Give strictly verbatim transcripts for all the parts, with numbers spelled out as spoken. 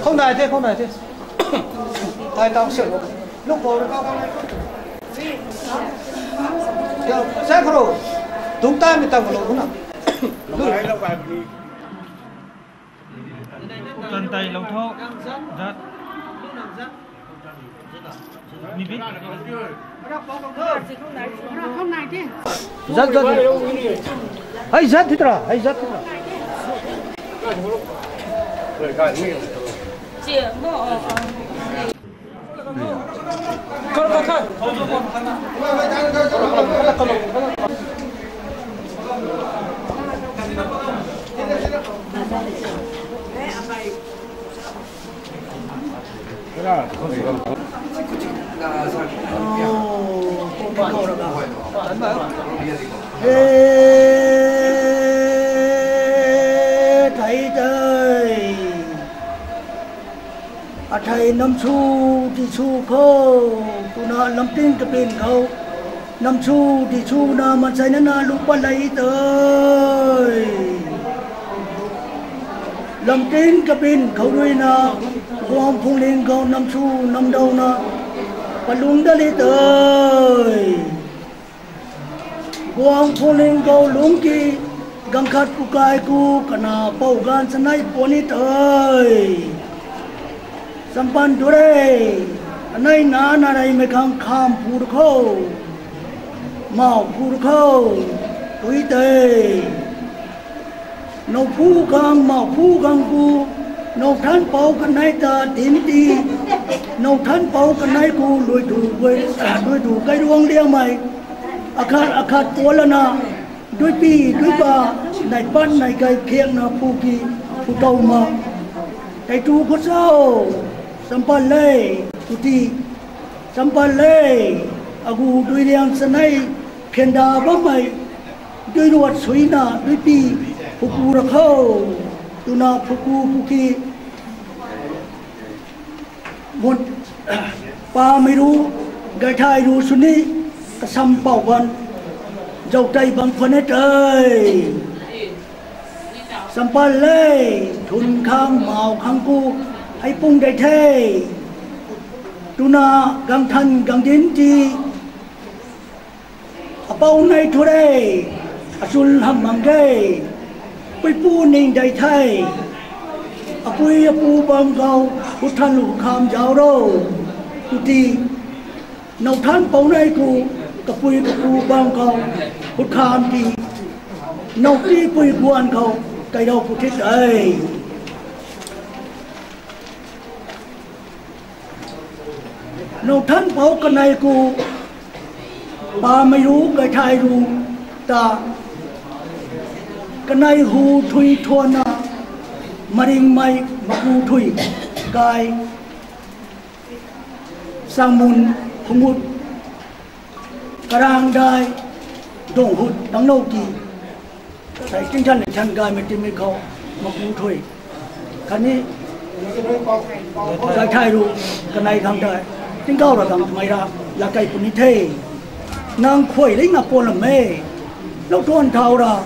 Không nai thế, không nai thế. Hai tao sửa. Lúc vào nó cao cao này. Sao không? Đúng tay mình tao vào nó cũng nào. Chân tay lâu thô. Rất. Zat, zat, zat. Hei zat thitra, hei zat thitra. Athei namsu ti su khou, twna lamting kapin khou, namsu ti suna mansei nana lu pat lei tei. Lamting kapin khou ruina, guang phungling khou namsu namdouna, palung dat lei tei. Guang phungling khou lungc ki, ganv khat kukai ku kana pou ganv chanei puan ni tei. Champan du re, anei na na reymei khang kham phu rui khou, mau phu rui khou, tui tei. Now phu khang, mau phu khang ku, now than pou kanei ta tin ti, now than pou kanei ku lui du gui, lui du kai ruang liangmei, akhat akhat puan lana, duipi duipa, nai pat nai kai phiakna phu ki, phu tou ma. Tei tu khou cho, champan le, tu ti, champan le, agu dui liang chanei, phianda bammei, dui ruat suina, duipi, phuku ra khou, twna phuku phuki, mut, pamei ru, gaithai ru suni, kasam pou ban, zau tei bam khwan e tei. Champan le, thun khang, mau khang ku, hei pung dei the. Twna, gang than, gang din ti, apou nei thu re, achul ham mang de, puipu ning dei the, apui apu bam khou, khut than lu kham zauc ro, tu ti, now than pou nei ku, kapui kapu bam khou, khut kham ti, now tipui guan khou, kairou phu thit e. Now than pou kanei ku, pamei ru, gaithai ru, ta, kanei hu thui thuanna, maringmei maku thui, kai, sangmun, phungut, karang dai, dong hut, danglou ki, Sai tingthan than gaymei timei khou, maku thui. Khatni, Gaithai Ru, kanei khang tei, tingkauh ra khang twmei ra, lakei puni the. Nang khuay ringna puan lam e. Louthuan thau ra,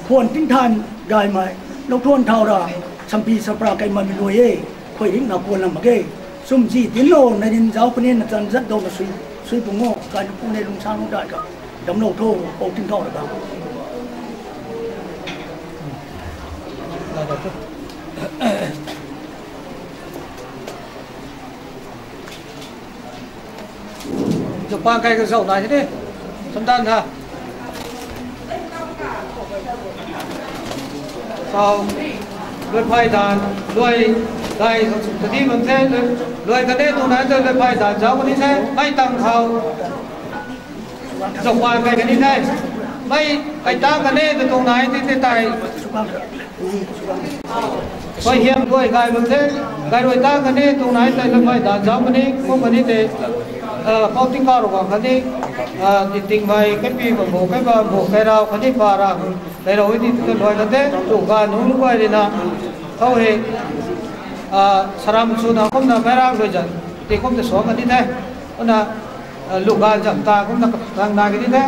khwan tingthan gaymei. Louthuan thau ra, sampi sapra kaimei mi luai e. Khuay ringna puan lam mak ge. Sum zi tin lo, na rin zauc puni na chan zat dou na sui, sui pung o, kai nu pu ne lung sang lung dai ka. Damlou tho, pou tingkauh ra khang. Zaupan kai ka zauh nai the. Samdan ha. Sau, luai phay dan, luai, dai, kadi bam the, luai kane tuang nai the, luai phay dan zauc kani the, mei tang khou. Zaupan kai kani the. Mei kai tang kane tu tuang nai ti ti tai. Suaihiam luai kai bam the, kai rui tang kani tuang nai tei luai phay dan zauc kani, kum kani tei, ah, pou tingkauh ra khang kani, ah, di tingmei, kaipi bam bo, kai bam bo, kai rau kani pa ra, kai rau di ti luai kan the, tu ka nu lu kai rina, khou he, ah, saram sw na kumna kai rau luai zan, ti kum ta suang kani the, kumna, ah, lu ka zam ta kumna kang nai kani the,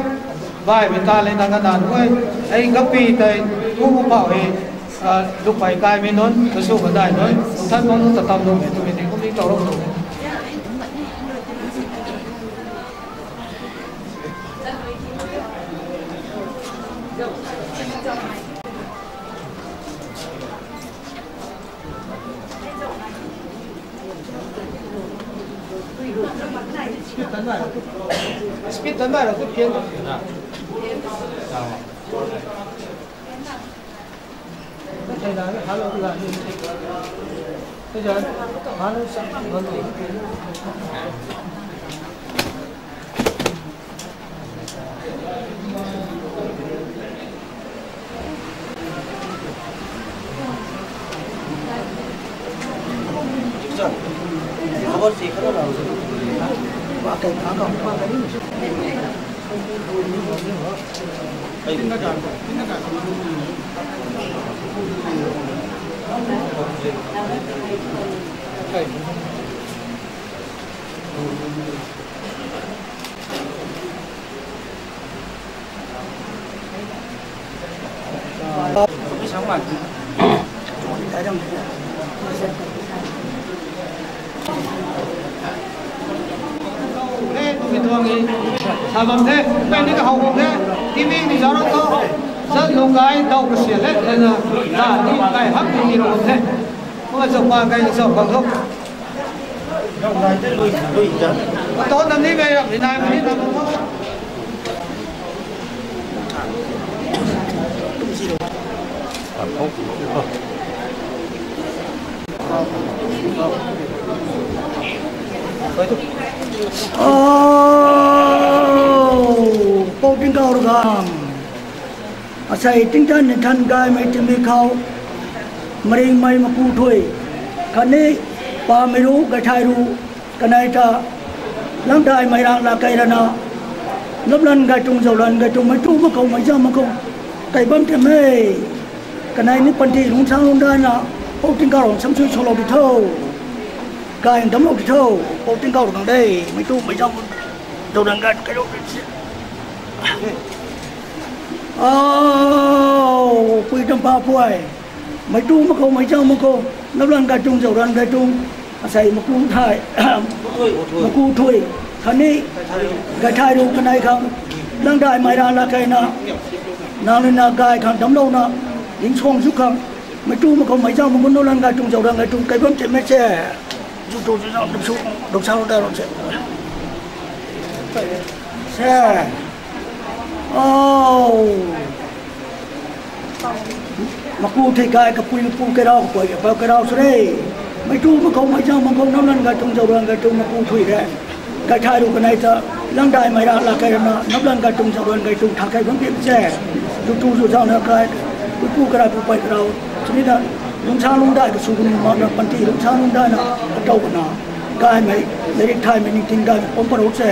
bai mi ta le na ka nan guay, ei kapi tei, tu mu pau he, ah, lupei kaimei nunc, kasu kadai nunc, than bang nunc ta tam lung e, twmei ti kum ni tau rou lung e. Speed tan bai ra tu phian. Sa bam the, mpeyna kahou bam the, timing ni zauc rou tho, zat lung kai dau kasian le, lana, da ni kai hak ni rou bam the. Kumna zaupan kai zauc bam tho. Tau nam ni mei ram ni nai mani nam tho. Oh, pou tingkauh ra khang. Asei tingthan than gaymei timei khou, maringmei maku thui, khatni, pamei ru, gaithai ru, kanei ta, langdaimei rang la kei rana, naplan gay tuang, zaulan gay tuang, mei tu mak khou, mei zauc mak khou, kai bam tei mei. Kanei ni panty lungc sang lungc daina, pou tingkauh rang samsui salou di tho. Kai damlou di tho, pou tingkauh rang de, mei tu mei zauc, zaulan gay tu kai lou di. Au, pui tam pa puai. Mei tu mak khou, mei zauc mak khou, naplan gay tuang, zaulan gay tuang, asei maku thai, maku thui, khatni, gaithai ru kanei khang, langdaimei rang la keina, nang rui na gay khang damclouna, ning suang zu khang, mei tu mak khou, mei zauc mak khou, naplan gay tuang, zaulan gay tuang, kai bam tei mei se. Zu tu zu zauc, duk su, duk sa da ro se. Se. Oh. Maku thui kai, kapui mapu kairau, kapui kapou kairau sw re. Mei tu mak khou, mei zauc mak khou, naplan gay tuang, zaulan gay tuang, maku thui re. Gaithai ru kanei ta, langdaimei rang la kei rana, naplan gay tuang, zaulan gay tuang, tha kai bam tei mei se. Zu tu zu zauc na kai, pui pu kairau, pui pei kairau. Chuni na, lungc sang lungc dai, kasu kanu mak na, panty lungc sang lungc daina, katau kana. Gaymei, lairik thaymei ningting gaymei pam parou se.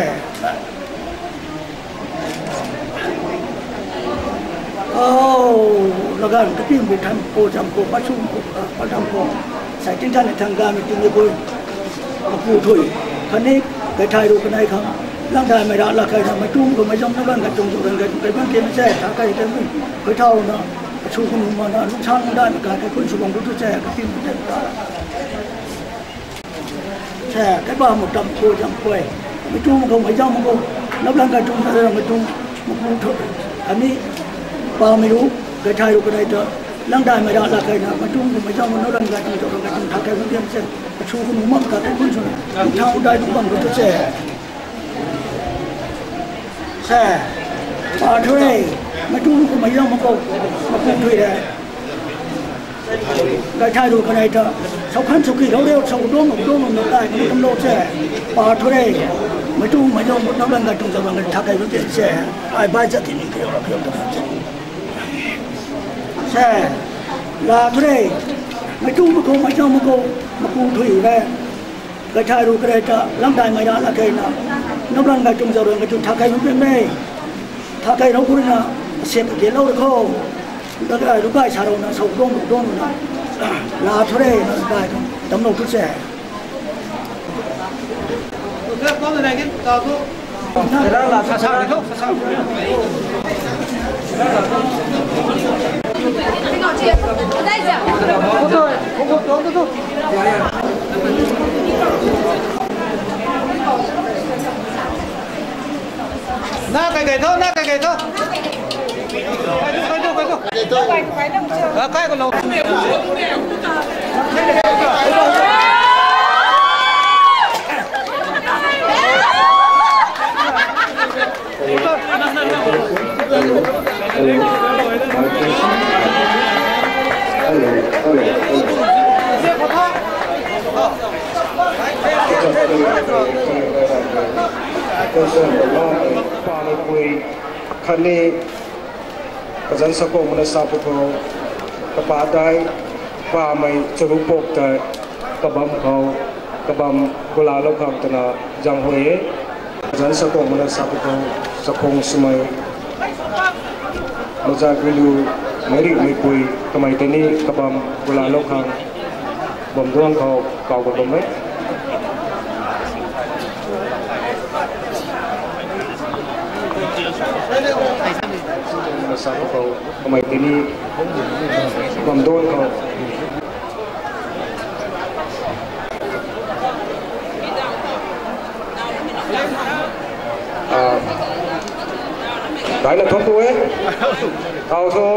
Oh, lagan katim bi tham ko jam ko pasu ko pa jam ko. Sai tin than thang ga mi tin ye boi. Apu thui. Khatni kaithai ru kanei khang. Langdai mei ra la kai na mei tum ko mei jam na gan ka tum ko gan ka tum kai ban ke mei se tha kai te mei. Kai thau na. Asu ko nu ma na nung sang dai mei ka kai kun su bang tu tu se katim bi tham ka. Sa, kai ba mu tam ko jam koi. Mei tum ko mei jam ko. Nap lang kai tum ta mei tum mu ku tho. Ani pa mei ru, kai thai ru kanei ta. Langdai mei ra la kai na, mei tum ko mei jam ko, nap lang kai tum ta kai tum tha kai kum diam se. Asu ko nu mam ka kai kun su. Thau dai tum bang ko tu se. Sa, pa thui. Mei tum ko mei jam ko. Mei kum thui re. Kai thai ru kanei ta, sau khan sau ki lou reu, sau dong, dong, dong, dong, kai, dong, dong, se, pa thu re, mei tu, mei dong, dong, dong, kai tung, dong, dong, kai thak kai lu tin se, ai bai zat ti ni, keu, keu, dong, se, la thu re, mei tu, mei ko, mei dong, mei ko, mei ku thui re, kai thai ru kanei ta, lam dai mei ra la kai na, nam lan kai tung, dong, dong, kai tung, thak kai lu tin me. Tha kai rou khou rui na, sep ke lou rui khou. Rukai sa rou na, sau dong, dong na. La thu re, na rukai, dam lou thu se. Na kai kai tho, na kai kai tho. Kai tho, kai tho, kai tho. Kai tho. Kai tho, kai tho. Ah, kai ko lo. Khatni kazanc sakuang mana sa pw khou, kapa dai, pamei charuk pok tei, kabam khou, kabam gulaalou khang twna zang hu e. Kazanc sakuang mana sa pw khou, sakuang swmei, maza guilu, meiringmeipui, kamei tei ni kabam gulaalou khang, bam duang khou kaw ka bam e. Sa pw khou, kamei tei ni bam duang khou. Ah, dai na thon tu e. Kaw thu.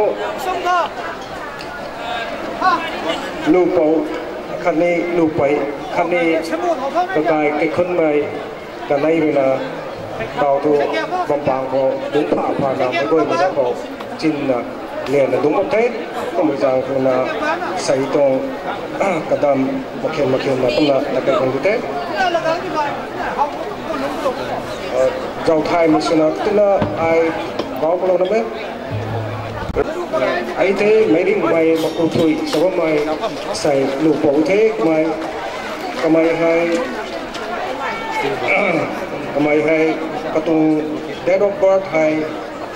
Lupou, khatni lupei, khatni kakai kaikhunmei, kanei rui na, kaw thu, bampang khou, dungc pha pha na, meic guay mei na khou, chin na, lian na dungc mak the, kummei zaeng khou na, sei tuang, kadam, makhen makhen na, kumna, na kai khang di the. Zau thaymei swna, twna, ai, kaw kalou na me. Ai the, meiringmei maku thui sa bammei sei lupou the kamei, kamei hei, kamei hei katuang date of birth hei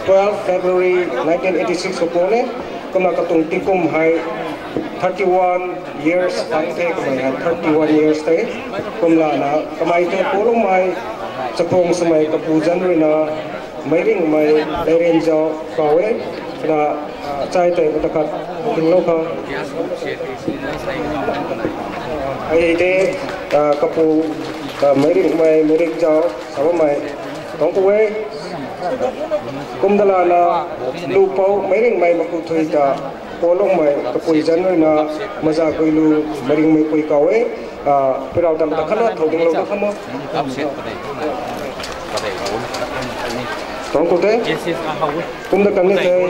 twelve February nineteen eighty six khou pw e, kumna katuang tikum hei thirty one years tang the, kamei hei thirty one years the, kumlana kamei the pw loumei, chakhwang swmei kapu zanc rui na, meiringmei Leirianzau kaw e, na, chai tei mata khat, tinglou khang. Ai the, kapu, meiringmei, Meirianzau sa bammei, tuang ku e. Kumdalana, lupou, meiringmei maku thui ta, pw loumei, kapui zanc rui na, maza guilu, meiringmeipui kaw e, pirau tam ta khatna thow tinglou ta kham o. Tuang ku the. Kumna kani tei,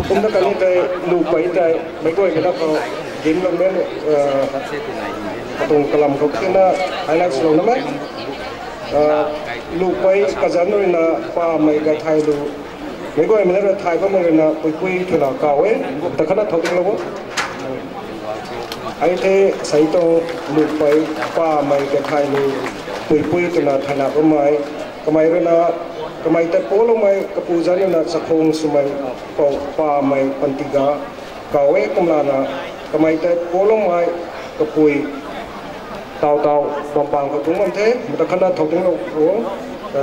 kumna kani tei, lupei tei, meic guay mei na khou, ginlou men, katuang kalam khou kina, highlight swlou na me. Lupei kazanc rui na, pamei kaithai lu, meic guay mei na ra thay bammei rui na, puipui twna kaw e, ta khatna thow tinglou o. Ai the, sei tuang, lupei, pamei kaithai lu, puipui twna thayna bammei, kamei rui na, Kamei tei poloumei kapu zanc ruina chakhung swmei pou pamei panty ga kaw e. Kumlana kamei tei poloumei kapui taw taw bampang khou dungc bam the. Mata khatna thow dinglou o,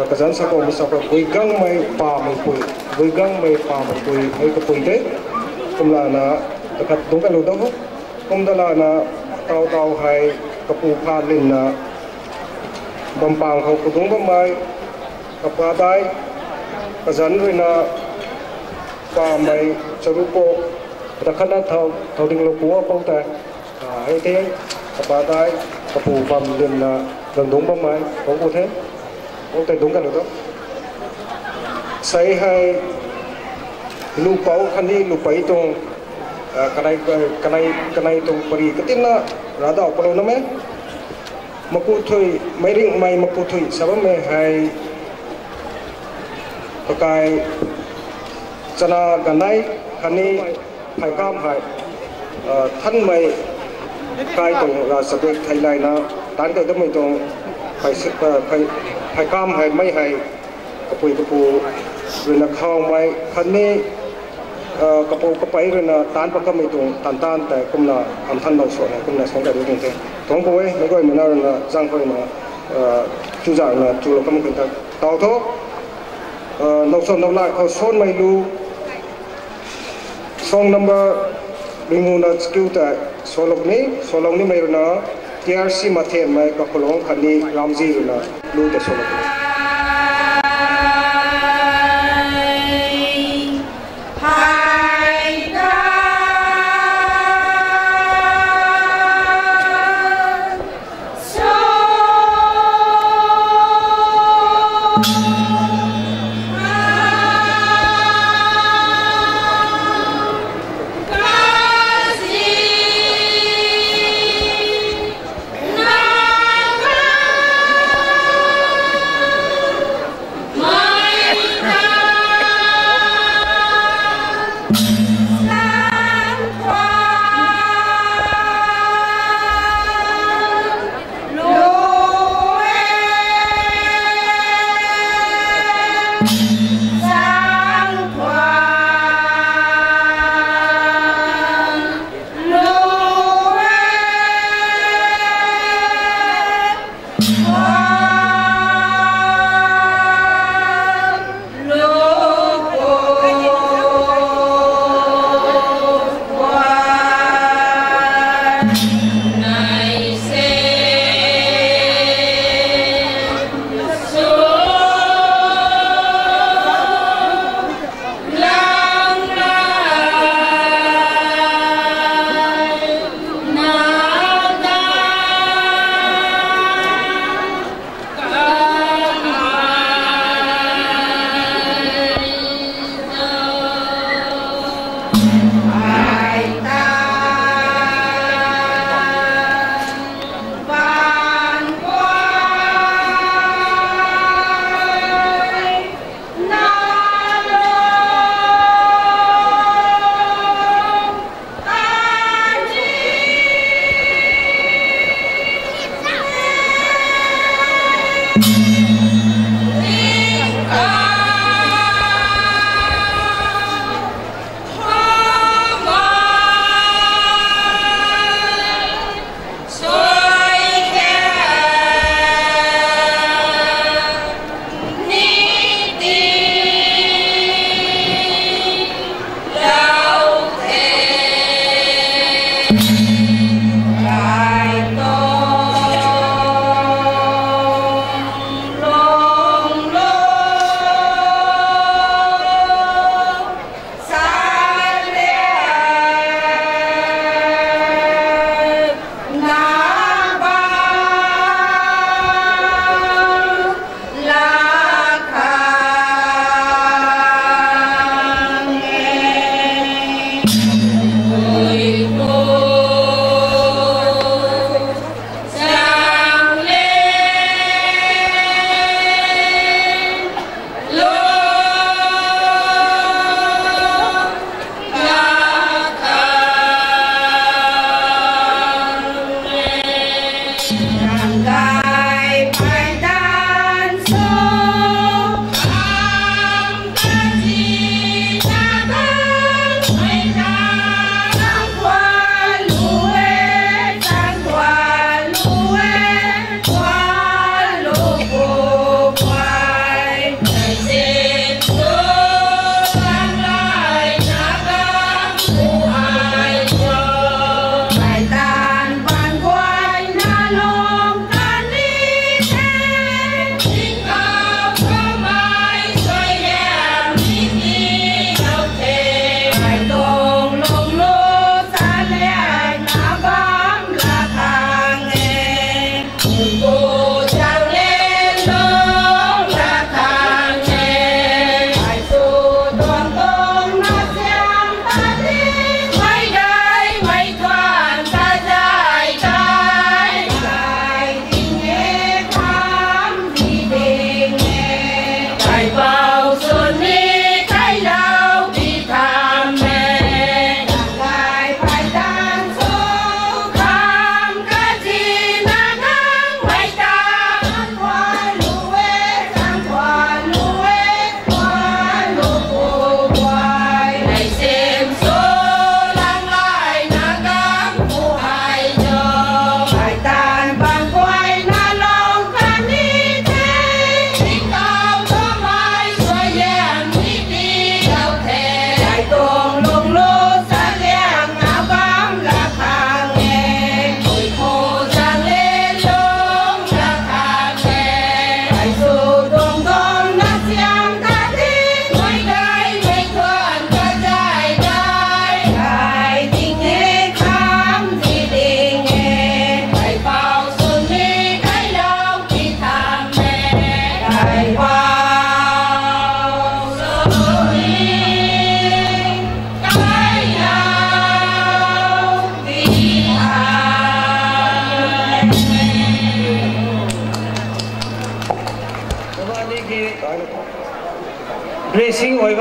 kazanc sa khou masa khou Guigangmei Pameipui, Guigangmei Pameipui hei kapui the. Kumlana takhat dungc kalou da ho. Kumdalana taw taw hei kapu pha linna bampang khou kadungc bammei kapa dai kazanc ruina pamei charu po, mata khatna thow, thow dinglou pu a pou tei, hei the, kapa dai kapu pam linna gang dungc bammei pou pu the. Pou tei dungc kalou tu. Sei hei lupou khatni lupei tuang, kanei, kanei, kanei tuang pari katinna ravdauh palou na me. Maku thui, meic ringhmei maku thui sa bammei hei kakai chana ganei khatni pheykamv hei, thanmei kai tuang ravchabak thei layna taanc key damei tuang phey, pheykamv hei mei hei kapui kapu ruina khawmei khatni kapou kapei ruina taanc pat kamei tuang taanv taanv tei kumna hamh than now suan e. Kumna suang key ru tuang the. Tuang pu e, meic guaymei na ruina zang khou ruina chuzaengna chulou kamei khun ta taw tho. Now suan now lay khou suanmei lu song number ringuna chakiu tei sualou ni, sualou nimei ruina T R C Mathenmei Kakhulong khatni Ramzi ruina lu tei sualou ni.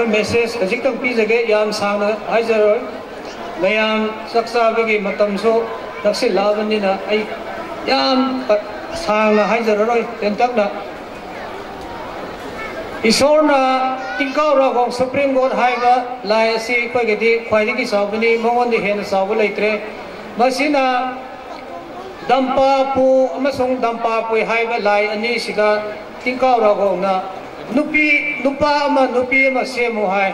Message kaziktam pizage yam sangna haizaroi. Mayam chakchabagi matam so naksilabandina ai yam sangna haizaroi tentakna. Isorna tingkauh Ravguangc Supreme Court haiba lai asi koi kadi khwai di ki sau bini, mangon di hena sau ba leitre. Masina dampa pu amasung dampa pui haiba lai ani sida tingkauh Ravguangc na nupi, nupa ama nupi ama semu hai.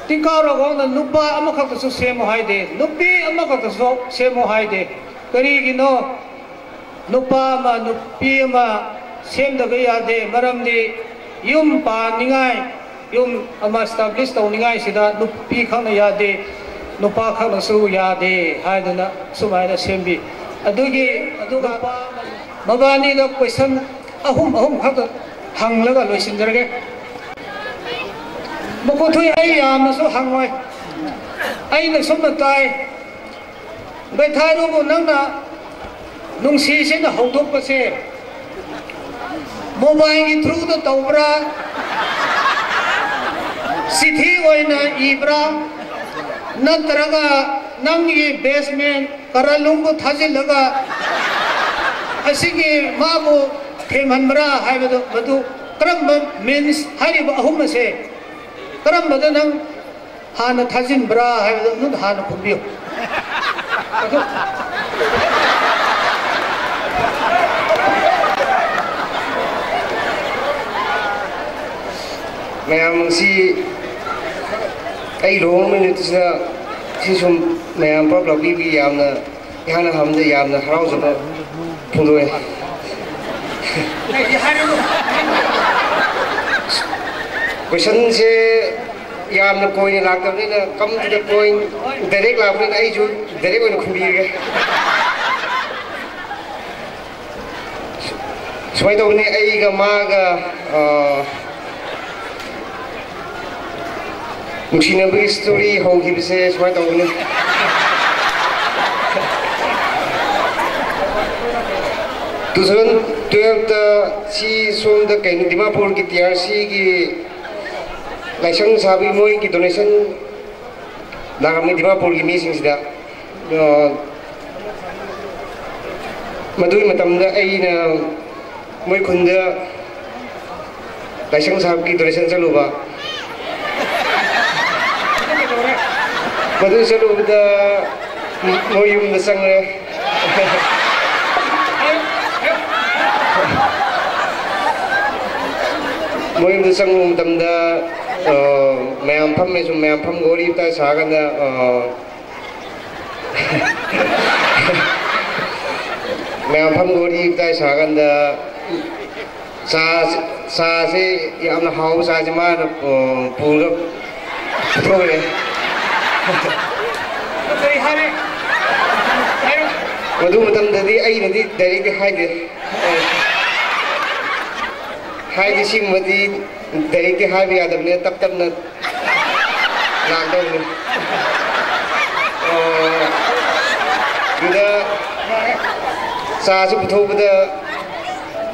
Tingkauh Ravguangc na nupa ama khak ta su semu hai de, nupi ama khak ta su semu hai de. Kari gino, nupa ama nupi ama sem da ga ya de, maram di yum pa ningai, yum ama establish tau ningai sida nupi khang na ya de, nupa khang na su ya de, hai dana sumai na sem bi. Adugi, aduga mabani da question ahum ahum khak ta hang laga lui sin jarge. Makuthui ai yamna su hang oi. Ai na sum na tai. Bai thai ru bu nang na nungsi se na hou duk pa se. Mobile ki through ta tau bra. Sithi oi na i bra. Nang taraga nang i basement kara lung bu thazi laga. Asigi ma bu them han bra hai ba du, ba du. Karam ba means hai ri ba ahum na se. Karam ba da nang hana thazin bra hai ba da nun hana kumbiu. Mayam si ai rong mei ni tisa si sum mayam pap lak bi bi yamna Ihana hamda yamna harau zana phungdui. Question se yamna koi ni lak tam ni na come to the point direct lak ni na ai chu direct na khumbi ke. Sumai tau ni ai ga ma ga, ah, Nungsinabui story how hi bise sumai tau ni. Two thousand twelve ta si som da kai Dimapur ki T R C ki laisang sabi moi ki donation da kami Dimapur ki mi sing sida. Madui matam da ai na Moi khun da laisang sap ki donation chalu ba. Madui chalu da moi yum da chang le. Moi yum da chang lum tam da, uh, mayam pham me sum mayam pham gori ta sa kan da, uh, Mayam pham gori tai sa kan da, sa, sa se yamna hau sa se ma na, uh, pul ga putho le. Madu matam da di ai na di direct di hai de. Hai di sim ma di direct di hai bi adam ne tap tap na Lang dau ni. Duda sa si puthu da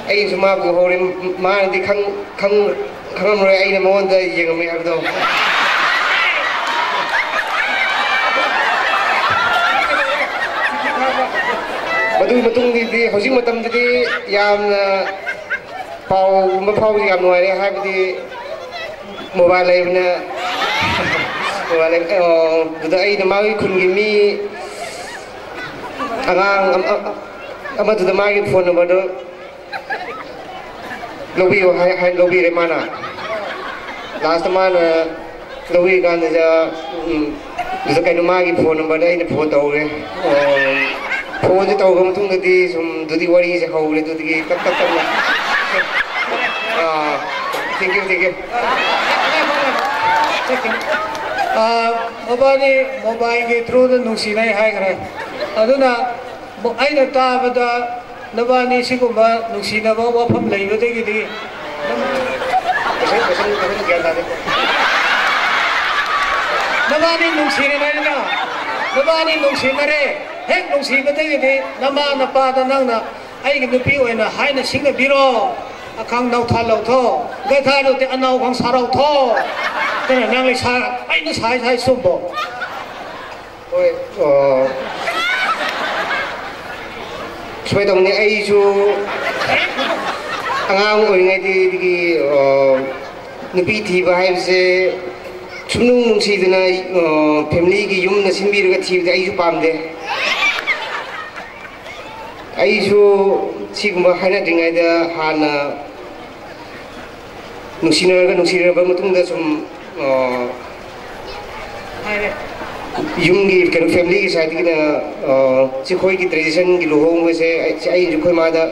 ai suma bu hori ma di khang khang khang am rui ai na mon da yeng mai hab dau. Madu matung di di hou si matam di di yam na Pau, ma pau di yam nuai re, hai badi mobile lei na, mobile lei, oh, duda ai na magi khun gi mi, angang, am, am, ama duda magi phone number do, lobi, hai, hai, lobi re mana. Last mana, Lobi kan ja, um, duda kai numa ki phone number dai ni phone tau re. Uh, phone ji tau gam tung di sum dudi wari se hau re dudi ki kap kap kap na. Ah, thank you, thank you. Ah, mobile ni, mobile ki through na nungsi nai hai kare. Aduna, Mo-, aina ta bada, nabani sikumba nungsinaba wapham leiba degidi. Nabani nungsi na nai na. Nabani nungsi na re. Hek nungsiba degidi. Nama napa da nang na. Ai ki nupi oina haina singna biro. Akhang nau tha lou tho. Gai tha lou te anau khang sa rau tho. Kana nang le sa, ai na sai sai sum bo. Oi, uh, sumei tang ni ai chu angang oi ngai di di ki, uh, nupi thi ba hai se sumnung nung si dina, uh, family ki yum na sin bi ra ka thi de ai chu pam de. Ai chu si kumba hai na ding ai da ha na. Nungsinarga, nungsinarba matungda sum, uh, yumgi, kanu family ki side ki na, uh, si khoi ki tradition ki luhong se, si ai ju khoi ma da,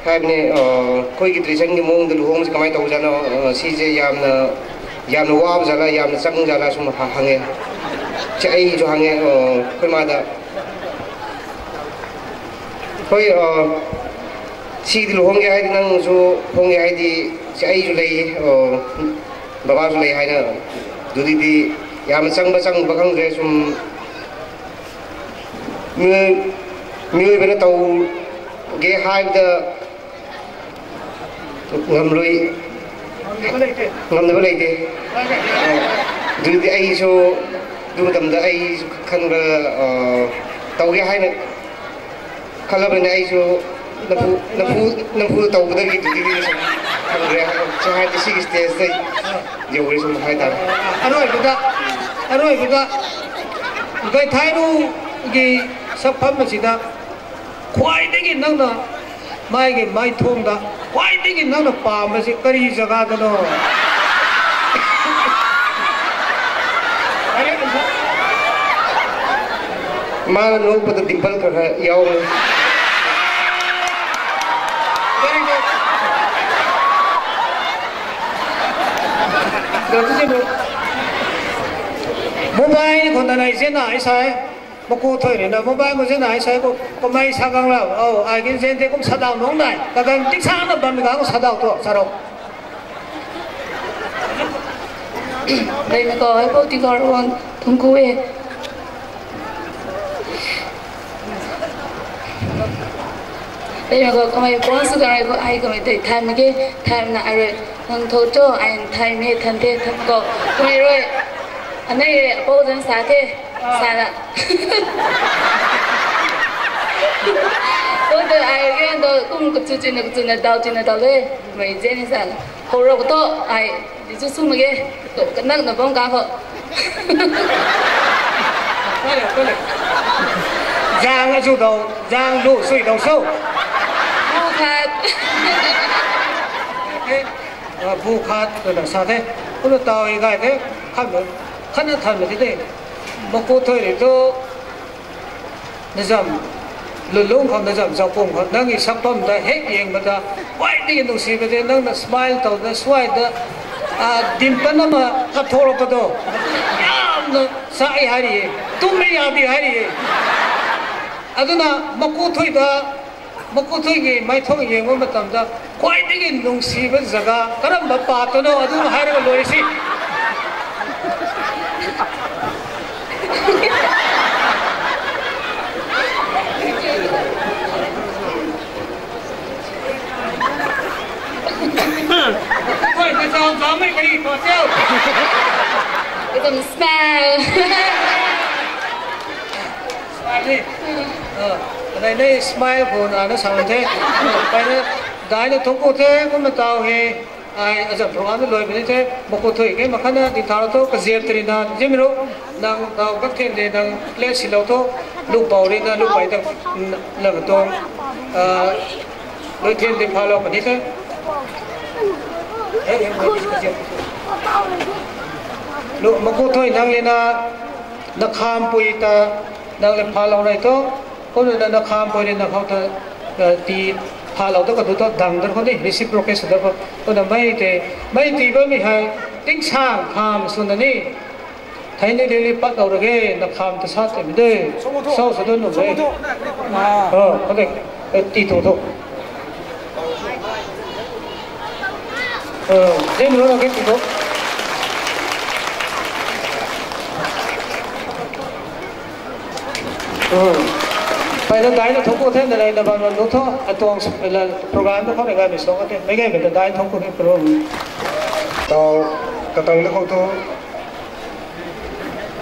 hai ne, uh, khoi ki tradition ki mong da luhong se kamai tau jana, uh, si je yamna, yamna wa jala, yamna chang jala sum ha, hange. Si ai ju hange, uh, khoi ma da. Hoi, uh, si di lu hong ge hai di nang su hong ge hai di si ai su lei, uh, baba su lei hai na. Du di di, ya ma chang ba chang ba khang de sum. Mi, mi ui bana tau ge hai da. Ngam lui. Ngam na ba lei te. Dui di ai su, du tam da ai su khan ba, uh, tau ge hai na. Khala ba na ai su, na pu, na pu, na pu tau da ki du di di su. Khan re, sa hai di si stage dai. Yo re su hai ta. Aroi bu da, aroi bu da. Gai thai nu gi sap pham ma si da. Khuai ding in nang na, mai ge mai thong da, khuai ding in nang na pa ma si kari jaga da no. Ma na no pa ta dimple ka ka yau. Very good. Go to the book. Mobile khou na nai zena ai sai. Maku thui rui na mobile khou zena ai sai khou kamei sa gang la. Oh, ai kin zen te kum sa dau nung nai. Ka gan tik sa na bam ga sa dau tu, sa rou. Dei na ko ai pau ti kar wan thung ku e. Dei na ko kamei pon su gang ai ko ai kamei tei than ma ke, than na ai rui nang tho cho ai than me than te than ko. Kamei rui. Anei re, apou zan sa the. Sa la. Kou tu ai rian tu kum kachu chu na kachu na dau chu na dau le. Mei zen ni sa la. Kou rou ko to ai di chu sum ge. To kanak na bam ka ko. Zang a chu dau, zang lu sui dau so. Kou khat. Eh, bu khat tu na sa the. Kou na tau i gai the. Khat na, khat na than na the. Maku thui rui tu. Na zam, lulung khou na zam, zau pum khou, nang i sak pam ta, hek yeng ma ta, wai di nung si ba de, nang na smile tau, na suai da, a, dim pan na ma, ka thor pa do. Yam na, sa i hai ri, tum me ya di hai ri. Aduna, maku thui da, Maku thui ki mai thong yeng bam matam ta, khuai di ki nung si ba zaga, karam ba pa ta no, adu hai ra loi si. Khuai ta zau, zau mei kari, pa teo. It's a smell. Smile ni. Ah, nei nei smile khou na na sa the. Pai na dai na thung ku the, kum na tau he. Ai, azam program na loi bini the. Maku thui ke, makhana di thau to, ka ziap tari na, zim ru. Nang tau ka then de, nang le si lo to. Lu pau ri na, lu pai ta, lang to. Ah, Lui thian di phalou puni the. Lu maku thui nang le na, na kham pui ta, nang le phalou nai to. Kum na na kham pui le na khou ta, eh, ti phalou to ka du to dang dar khou ni, reciprocate dar khou. Kum na mei te, mei ti ba mi hai, ting sang kham sw na ni. Thei ni lili pat lou ra ge, na kham ta sa tei mi de. Sau sa dun lou de. Ah, okay. Eh, ti tu tu. Eh, de mi lou ra ge ti tu. Hmm. Pai na dai na thok ku the, na lai na ban ban nu tho, atuang la program na khou na ga mi song a the. Mei ge mei ta dai thok ku the program. Tau, katang na khou tu.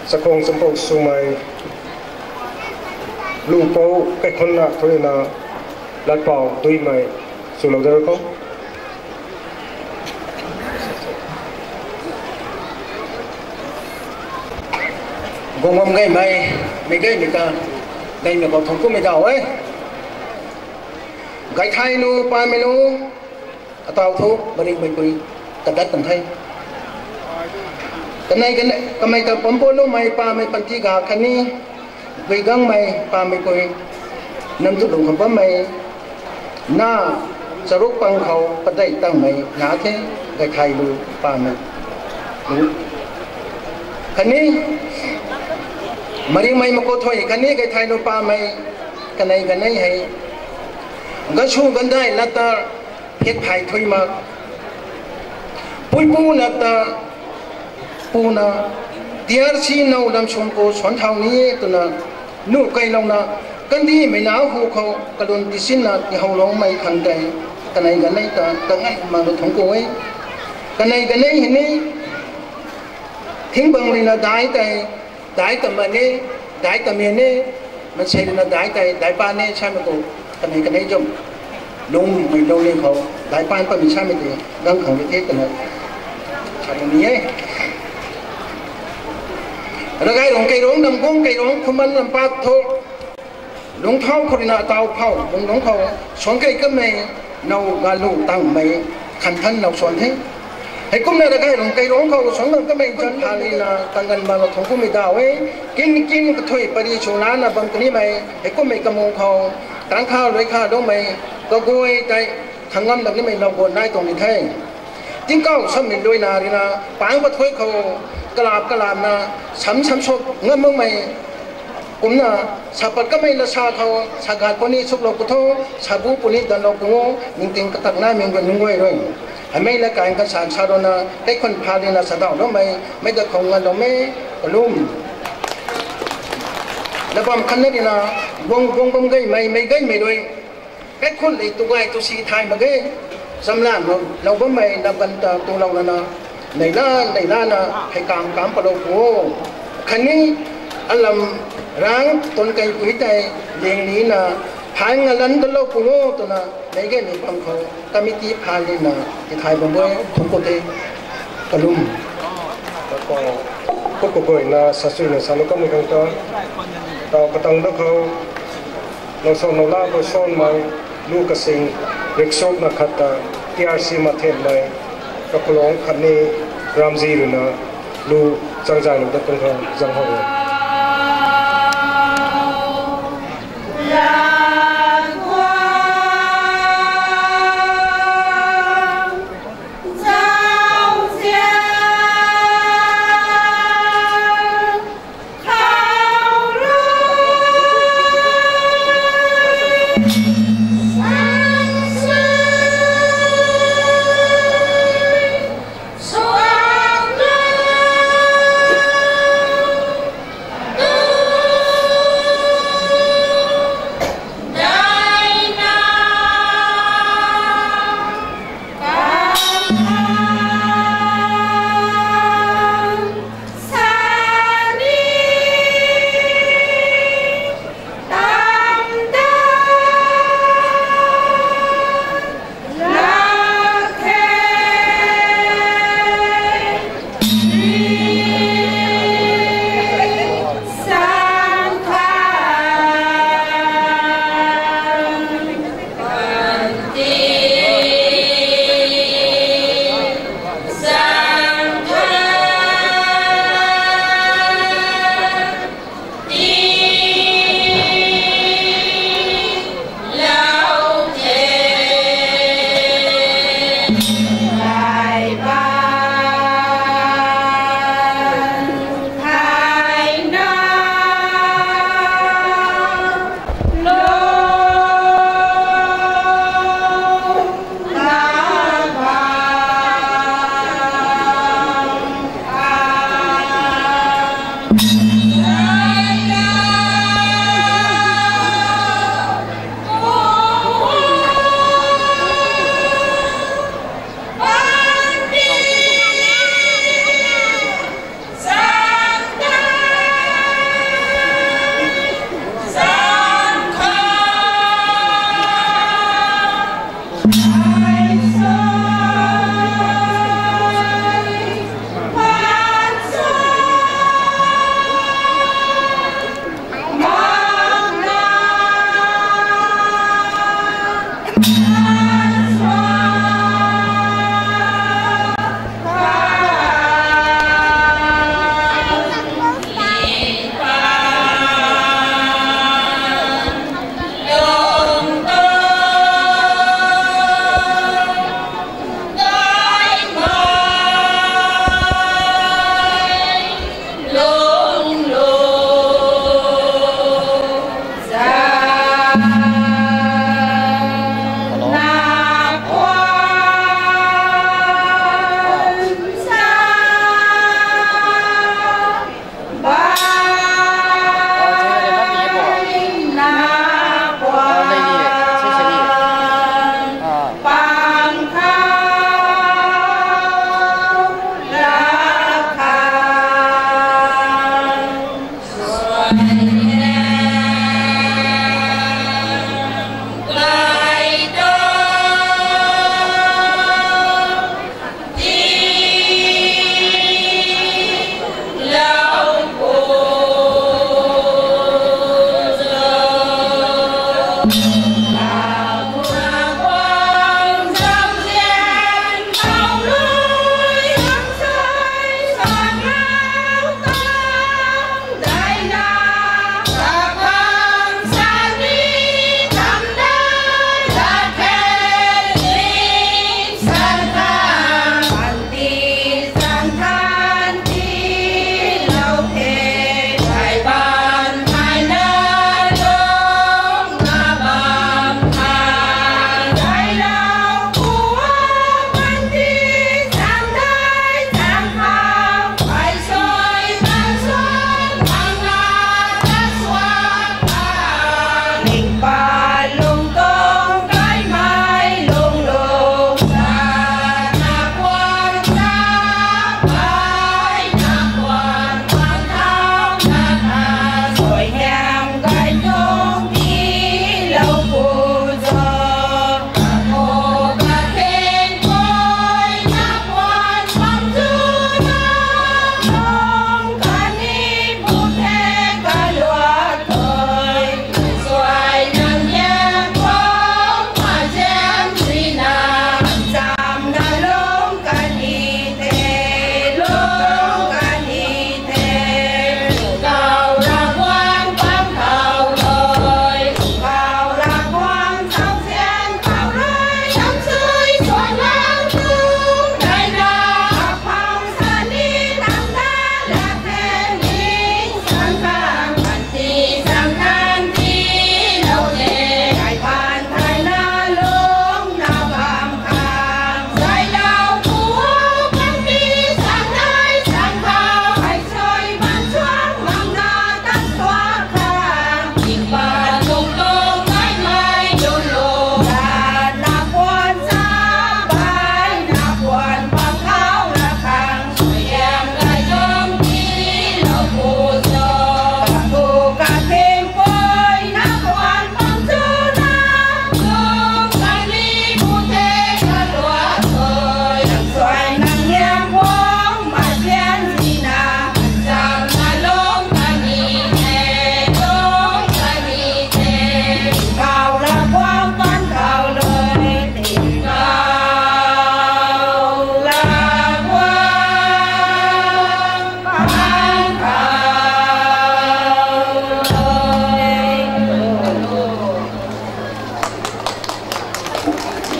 Chakhwang champou swmei, lupou kaikhunna thuina, latpau duimei swlou da kho. Guang bam gaymei, mei gaymei ta, gaymei khou thuanckumei daw e. Gaithay nu, pamei nu, ataw thu, maringmeipui, kadat kan the. Kanei, kanei, kamei ta pampo loumei, pamei panty ga khatni, guigangmei, pameipui, nam tu lung khou bammei, na, charuk pang khou, padeih tangmei, na the, gaithay lu, pamei. Lu. Khatni, maringmei maku thuy, khatni gaithay lu pamei, kanei kanei hei. Gansw gandai lata, phek phai thuy mak. Puipu lata, puna, T R C now lam sum khou suan thau ni e twna, nu kailouna, kandihmei na hu khou, kalun tisinna, tihouloumei khang tei, kanei kanei ta, kangai mak lu thuancku e. Kanei kanei hei ni, thingbang ruina dai tei, dai ta mane, dai ta mane, mansei ruina dai tei, dai pa ne, samei khou, kanei kanei zam. Lungmei lungning khou, dai pan pamei samei tei, gang khang di the twna. Sa ni e. Ravgay rung kei rung, namgong kei rung, khuman lampak thu. Lungcthau khou ruina taw phau, lungc lungc khou, suang kei kamei, now galu tangmei, khan than now suan the. Heikumna ravgay rung kei rung khou, suang lung kamei, chan phalina, tanggan ma lou thuanckumei daw e, kin kin kathui pari swlana bam kanimei, heikummei kamung khou, tang kha, rui kha, loumei, kaguay tei, khang ngam dak nimei now guan nai tuang ni the. Tingkauh sammei luina ruina, pang pathui khou, kalap kalapna, sam sam suk ngam makmei, kumna, sa pat kamei lasa khou, sa gat puni suklou pu tho, sa bu puni danlou pu o, ningting katak naimei guan nunc guay rui. Heimei la kaeng kasan sa runa, kaikhun phalina sa daw loumei, mei da khou nganloumei, kalum. Labam khanna ruina, guang guang bam gaymei, mei gaymei rui. Kaikhun le tu gay tu si thay mak ge. Chamlan lou, lou bammei, nap gan ta tulou lana, neihla, neihlana, hei kam kam palou pu o. Khatni, alam rang tun kei pui tei, ling nina, phaan ngalan talou pu o, twna, mei gaymei pang khou, committee phalina, tithai bam bui, thuancku the, kalum. Kut kaguayna, sasuina, salou kamei khang ta, taw katang da khou, now suan now la khou suanmei, lu kasing, riksokna khat ta, T R C mathenmei, kakulong khatni, ramzi ruina, lu zangzaylou da tuang khang zang how e.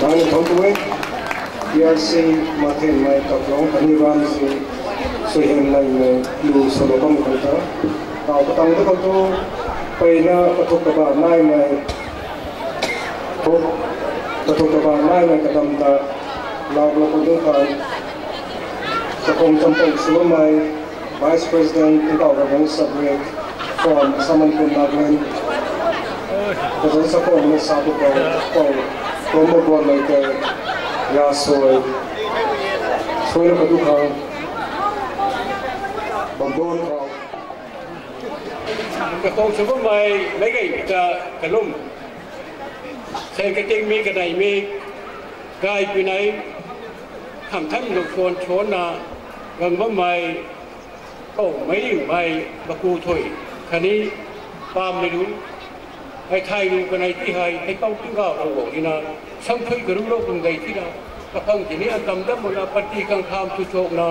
Tang thangc tu e, P R C Mathenmei Taplong khatni ram si suaihiam naimei lu salou bam khang ta. Tau patang tu khou tu, peyna kathuk kaba naimei, kathuk kaba naimei kadam ta, lau lau khou tu khang, kakhong champou sw bammei, Vice President, Tingkauh Ravguangc Sub Reg from Assam Manipur Nagaland. Kazan sa khou na sa tu khou, khou, khou ma guan mei tei, ya soi. Soi na kadu khang. Bam don khou. Kakhong sw bammei, meic gay ta kalum. Sen kating mi kanei mi, gay pui nei, khang than lung khwan chwan na, gang bammei, kou mei ringmei, maku thui, khatni, pam mei lu, Hei thay lu kanei ti hei, hei pou Tingkauh Ravguangc rui na, samthui karu lou kum dei tina, kaphang tini atam dam mak na, panty khang kham thu chok na,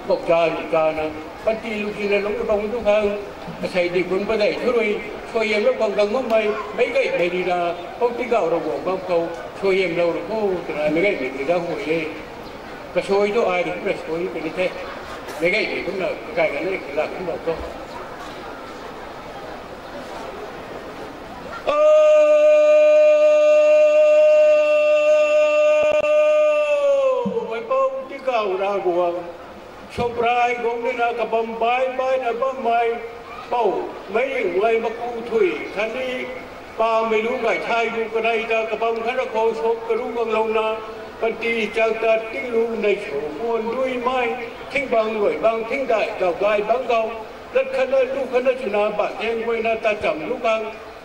bok cha lu cha na, panty lu tina lung bang tu khang, asei di kun padei thu rui, suaihiam lou khang gang ngam mei, meic gaymei rui na, pou Tingkauh Ravguangc bam khou, suaihiam lou ru khou, twna meic gaymei rui da hu e. Kasui tu ai rui kumna sui kani the. Meic gaymei kumna, kakai kan ni kala kumna tu. O, mei pou Tingkauh Ravguangc, Soprai guang ni na kabam bai bai na bammei, pou, meic ringmei maku thui, khatni, pamei lu gay thay lu kanei ta kabam khat na khou sop karu guanglou na, panty chang tat ting lu nei sw, puan dui mei, thing bang luai bang, thing dai, gau gay bang gau, lat khat na lu khat na chuna, ban theng guay na ta cham lu khang,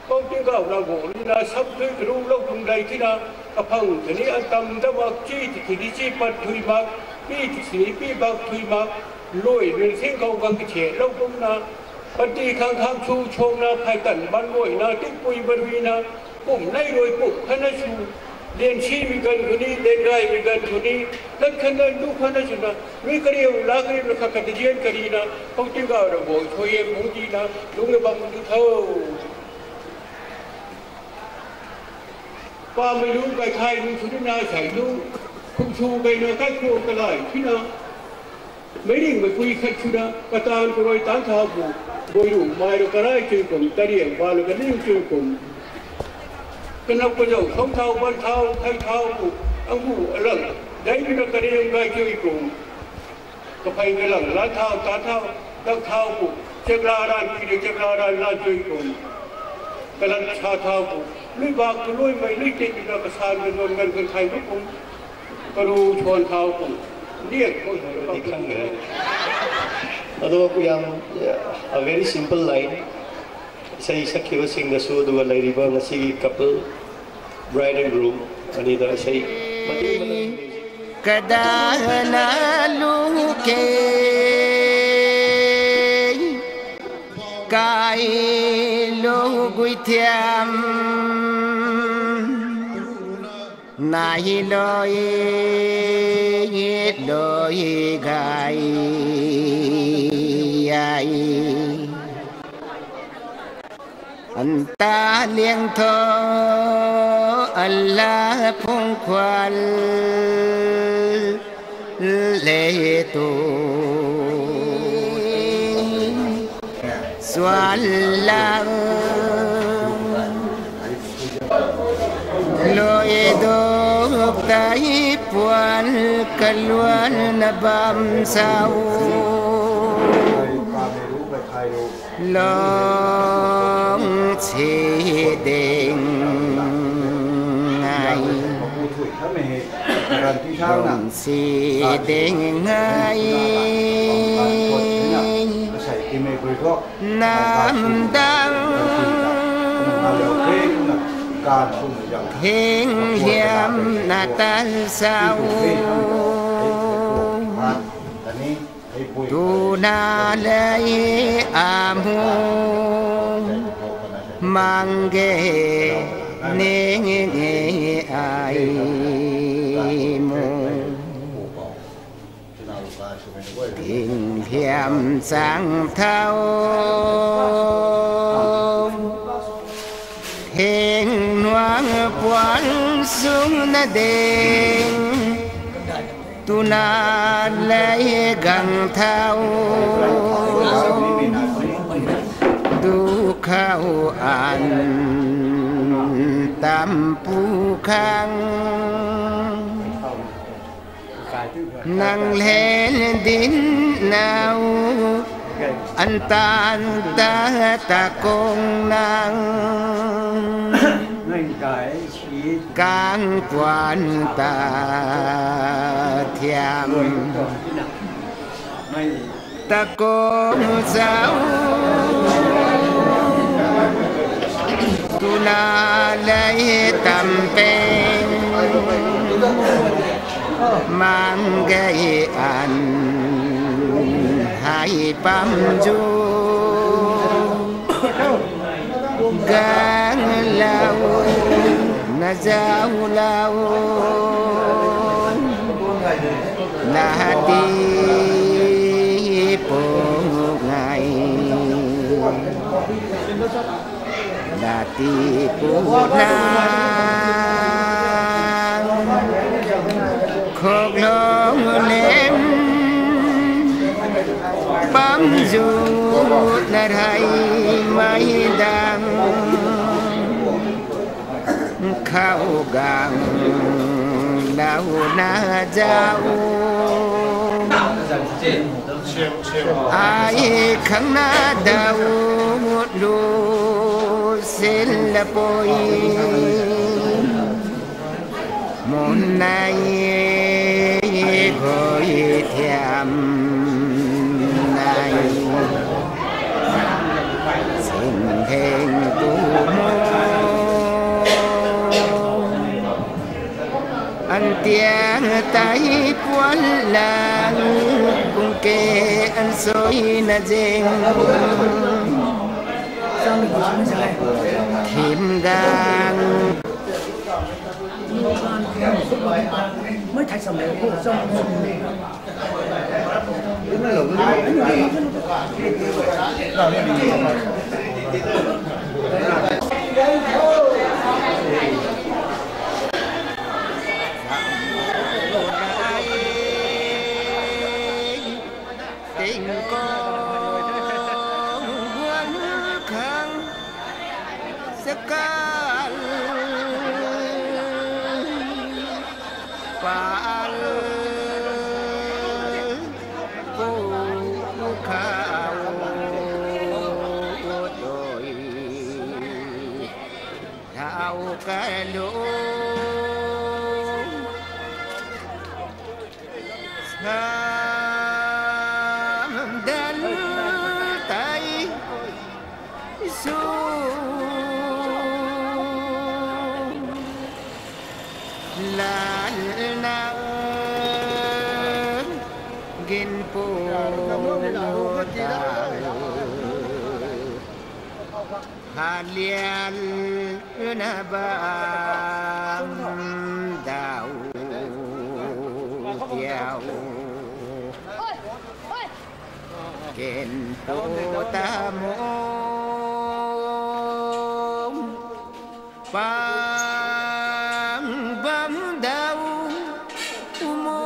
pou Tingkauh Ravguangc rui na, samthui karu lou kum dei tina, kaphang tini atam dam mak, chi ti ti di chi pat thui mak, pi ti sini pi bak thui mak, luai rui thing khou gang kathe lou kumna, panty khang kham thu chok na, phey tan ban guay na, tingpui ban rui na, kum nei rui pum khat na sw, lian simei ganv khou ni, lian gaymei ganv khou ni, lat khat na lu khat na chuna, rui kariu la kariu na khat khat di lian kari na, pou Tingkauh Ravguangc suaihiam phungc tina, lungc na bam tu tho. Pamei lu gay thay lu sw ni na sei lu, kum sw gay na kaikhwang kalai tina, meic ringmei pui khat swna, kataanv karui taanc thau pu, guay ru mai rui karai chui kum, tariang ba rui kaning chui kum, kanap kazauh song thau, ban thau, thei thau pu, angbu alang, dei rui na kariang gay chui kum, kaphey kalang lan thau, taanc thau, dak thau pu, chakla ran pi rui chakla ran lan chui kum, kalat sa thau pu, lui bak kaluaimei lui tit rui na kasan kanuan ganv kan thei lu kum, karu suan thau pu, niak khou Di khang e. Ado ku yam, yeah, a very simple line. Isei sakhiba sing gasu aduga leiriba ngasi couple, bride and groom, ani ta isei mati mata music. Kadana lu ke, kai lu gui thiam, nai loi, loi gay ai. Anta liang tho, ala phung khwan le tu. Suan lang loi duk tei puan kaluan na bam sau. Long si ding ai, long si ding ai. Nam dang hing hiam na tan sau. Tuna lei amu mang ge ning ai mu. Ting hiam chang thau. Heng nuang puan sung na ding. Tuna lei gang thau. Du khau an tam pu khang. Nang len din nau, an tan ta ta kong nang. Kang puan ta thiam. Ta kong zau. Tuna lei tam peng. Mang gei an hai pam zu. Gang zauc lou, na ti pu ngai, na ti pu na, khok lou lem, bam zu na rei mei dang. Khou gang dau na zauc, ai khang na dau lu sin la pui. Mun nai khou thiam nai, sin theng tu mo. An tiang tei puan lang, kung ke an soi na zing. Thim gang. Ting kong guan khang sakal pal pu khou doi thau kalung. Sam dan tei su lal na gin pu ta. Halian na bam dau tiau. Ken tu ta mo. Pang bam dau mo.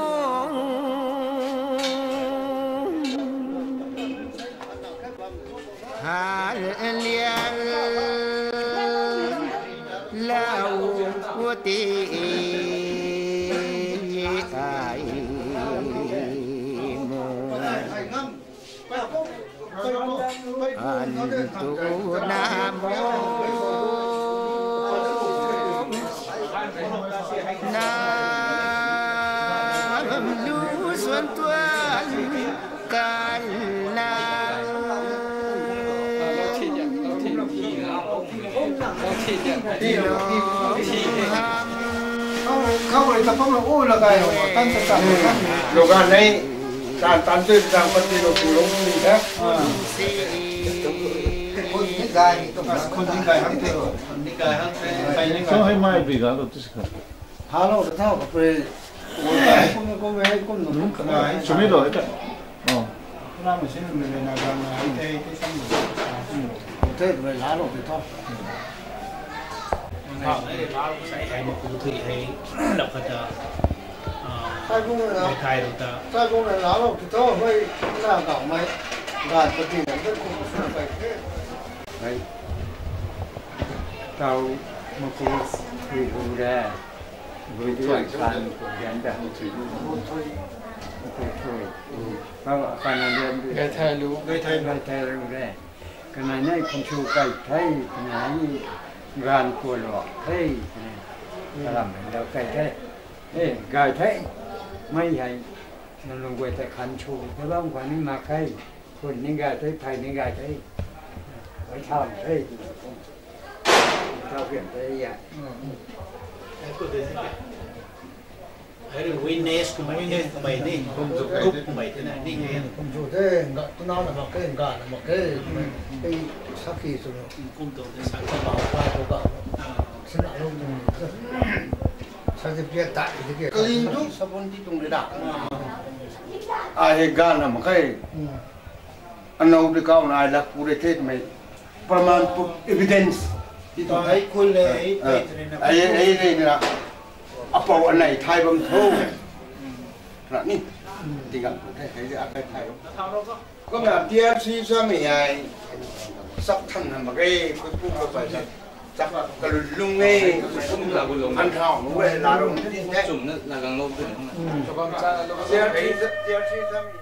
Hal lial lau ti ai mo. An tu na mo. Nam lu suan tuan kan na. Khou rui ta pam lo, o, lagai lo, tan ta tan lo, tan. Lo gan nei, tan, tan tu, tan pat ti lo, tu lo, ni da. Khun ni gai, khun ni gai hang te lo. Khun ni gai hang te, pai ni gai. Cho hei mai bi ga lo tu si kha. Ha lo, ta thau ka pre. Kum, kum, kum, kum, kum, kum. Chumi lo, ta. Oh. Ram sin mi le na gang na, i te, i te sam na. Hmm. I te, i te la lo, i te. Ngai, ngai, la lo, sai hai ma ku thui hai, lap khat ta. Ah, sai bung na. Ngai thai lo ta. Sai bung na la lo, i te, hoi, na gang mai. Gan pa ti na, de ku su pai the. Hai. Tau ma ku thui lu re. Bui thui kan ku gen da. Bui thui. Bui thui. Tau kan na gen. Gai thai lu. Gai thai lu. Gai thai lu re. Kanai nei khun sw kai the, kanai nei gan kuan luak the, kanai kalam dau kai the. E, gai the, mei hei, nang lung guay ta khun sw, ta bam khwan ni mak khe, khun ni gai the, phey ni gai the, mei tham the, tau pian the ya. Witness kummei ni, kummei ni, group kummei tina ni. Kum chu the, nga tuna na mak ke, nga na mak ke, ei sakhi chu. Kum tu the sakhi. Ba ba ko ka. Sana lo tu. Certificate ta di ke. Kalin tu sabon ti tung le da. A he ga na mak ke. Anau de kau na ai lak pu de the mei. Praman pu evidence. Ti tu. Ai kul le, ai, ai, ai, ai, ai, na. Apou anei thai bam tho. Ra ni. Ti gan tu the, hei de akai thai. Kumna T R C samei ai. Sak than na mak ge, khui pu ko pai sa. Sak ka lung lung e. An thau nu e la rong ti te. Chum na la gang lo tu. T R C, T R C samei.